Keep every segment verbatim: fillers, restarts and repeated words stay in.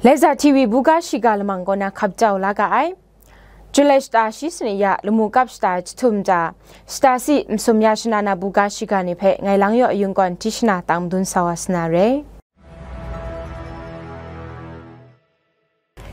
Laiza T V buga shiga lamang kaw na hkap jau la ga ai. Julai shata shi sanit ya lamu kap shata jahtum ja, shata si masum ya shana na buga shiga ni hpe ngai lang yaw yung kawn tishna tang madun sa wa sa na re.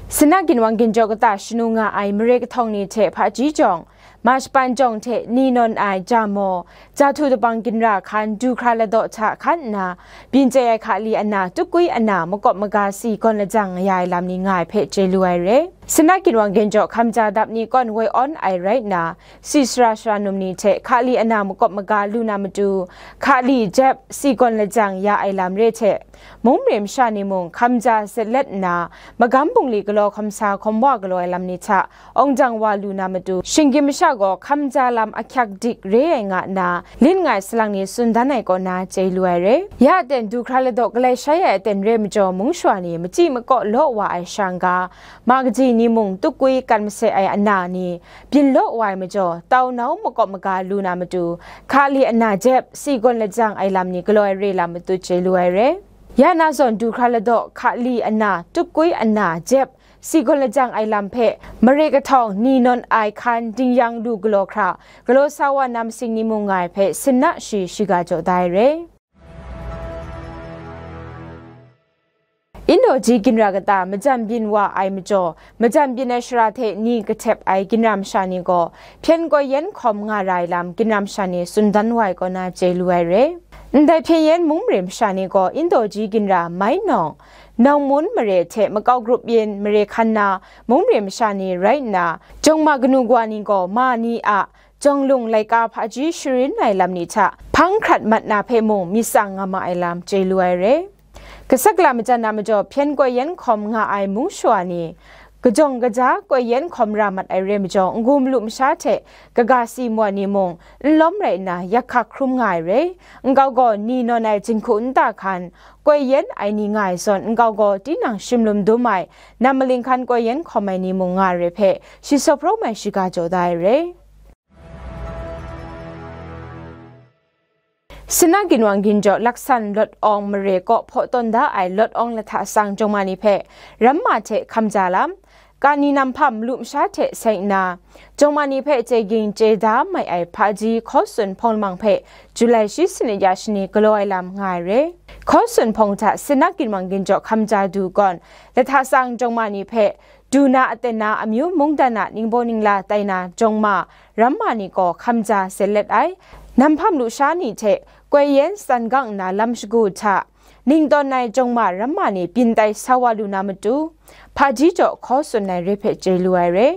Sina ginwang ginjaw kata shanu nga ai mare kahtawng ni hte hpaji jawng, ma shapan jawng hte ni nawn ai ja maw, ja htu dabang ginra hkan du hkra ladaw hta hkan nna, byin chye ai hkali ana, tukwi ana, makawp maga si gawn lajang ya ai lam ni nga ai hpe chye lu ai re. Sina ginwang ginjaw hkam ja dap ni kawn woi awn ai rai nna, si sara sara num ni hte hkali ana makawp maga lu na matu, hkali jep si gawn lajang ya ai lam re hte, mung mare masha ni mung hkam ja zet let nna, magam bungli galaw hkawm sa hkawm wa galaw ai lam ni hta awng jang wa lu na matu, shinggyim masha gaw hkam ja lam ahkyak dik re ai nga nna, lin ngai salang ni tsun dan ai kaw na chye lu ai re. Ya aten du hkra ladaw galai shai ai aten re majaw, mung shawa ni machyi makaw law wa ai sha n-ga, ma kaji ni mung tukwi kan mase ai ana ni, byin law wa ai majaw, tau nau makawp maga lu na matu, hkali ana jep si gawn lajang ai lam ni galaw ai re lam matut chye lu ai re. Ya na zawn du hkra ladaw hkali ana, tukwi ana jep si gawn lajang ai lam hpe, mare kahtawng ni nawn ai hkan dingyang lu galaw hkra, galaw sa wa na masing ni mung nga ai hpe sinna shi shiga jaw da ai re. Indaw ji ginra kata majan byin wa ai majaw, majan byin ai shara hte ni kahtep ai ginra masha ni gaw, hpyen koi yen hkawm nga ra ai lam ginra masha ni tsun dan wa ai kaw na chye lu ai re. Ndai hpyen yen mung mare masha ni gaw, Indaw ji ginra mai nawng, nawng mun mare hte makau grup yin mare hkan na mung mare masha ni rai nna, jawng ma kanu kawa ni gaw ma ni a jawng lung laika hpaji sharin ai lam ni hta hpang hkrat mat na hpe mung myit tsang nga ma ai lam chye lu ai re. Kasak la majan na majaw, hpyen koi yen hkawm nga ai mung shawa ni, kajawng kaja koi yen hkawm ra mat ai re majaw, n-gu malu masha hte kaga si maw ni mung n lawm rai nna, yak hkak hkrum nga ai re. Nkau gaw ni nawn ai jinghku nta hkan, koi yen ai ni nga ai zawn, nkau gaw tinang shimlum dum ai, nam maling hkan koi yen hkawm ai ni mung nga ai re hpe, shi saw hprawng mai shiga jaw da ai re. Sina ginwang ginjaw laksan lawt awng mare kaw hpaw tawn da ai lawt awng lahta sang jawng ma ni hpe ramma hte hkam ja lam, kani nam hpam malu masha hte seng nna, jawng ma ni hpe chye ging chye da mai ai hpaji hkaw tsun hpawng lamang hpe Julai shi sanit ya shani galaw ai lam nga ai re. Hkaw tsun hpawng hta Sina ginwang ginjaw hkam ja du gawn, lahta sang jawng ma ni hpe, du na aten na amyu mungdan a ningbaw ningla tai na jawng ma, ramma ni gaw hkam ja zet let ai. Nam hpam lusha ni hte koi yen tsan gang nna lam shagu hta, ning tawn ai jawng ma ramma ni byin tai sa wa lu na matu, hpaji jaw hkaw tsun ai re hpe chye lu ai re.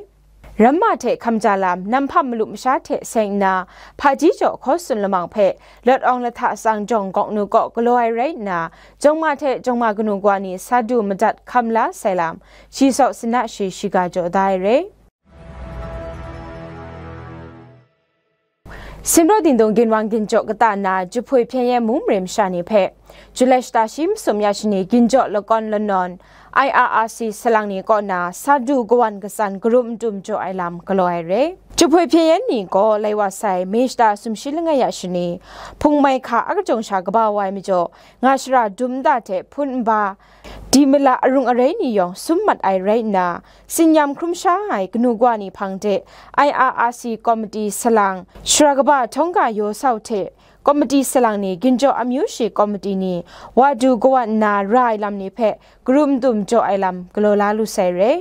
Ramma hte hkam ja lam, nam hpam malu masha hte seng nna, hpaji jaw hkaw tsun lamang hpe, lawt awng lahta sang jawng gawk nu kaw galaw ai rai nna, jawng ma hte jawng ma kanu kawa ni sa du madat hkam la sai lam, shi saw sina shi shiga jaw da ai re. Simraw dingdung ginwang ginjaw kata na, Jahpoi hpyen yen mung mare masha ni hpe, Julai shata shi masum ya shani ginjaw lakawn lanawn, I R R C salang ni kaw na sa du kawan katsan karum n dum jaw ai lam galaw ai re. Jahpoi hpyen yen ni gaw lai wa sai, May shata sumshi langai ya shani, hpung mai hka akajawng sha kaba wa ai majaw, nga shara dum nta hte hpun nba, di mala arung arai ni yawng sum mat ai rai nna, tsin-yam hkrum sha ai kanu kawa ni hpang de I R R C komiti salang, shara kaba htawng ga yaw sau hte komiti salang ni, ginjaw amyu shi komiti ni, wa du kawan nna ra ai lam ni hpe karum dum jaw ai lam galaw la lu sai re.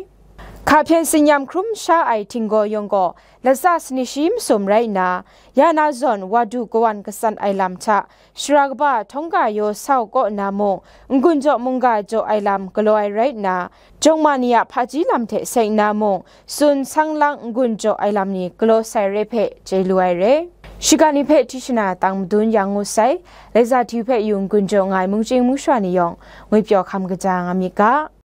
Hka hpyen tsin-yam hkrum sha ai htinggaw yawng gaw, latsa sanit shi masum rai nna, ya na zawn wa du kawan katsan ai lam hta, shara kaba htawng ga yaw sau kaw na mung, n-gun jaw mungga jaw ai lam galaw ai rai nna, jawng ma ni a hpaji lam hte seng na mung, tsun sang lang n-gun jaw ai lam ni galaw sai re hpe chye lu ai re. Shiga ni hpe tishana tang madun yang ngu sai, Laiza T V hpe yu n-gun jaw nga ai mungchying mungshwa ni yawng, ngwipyaw hkam kaja nga myit ga.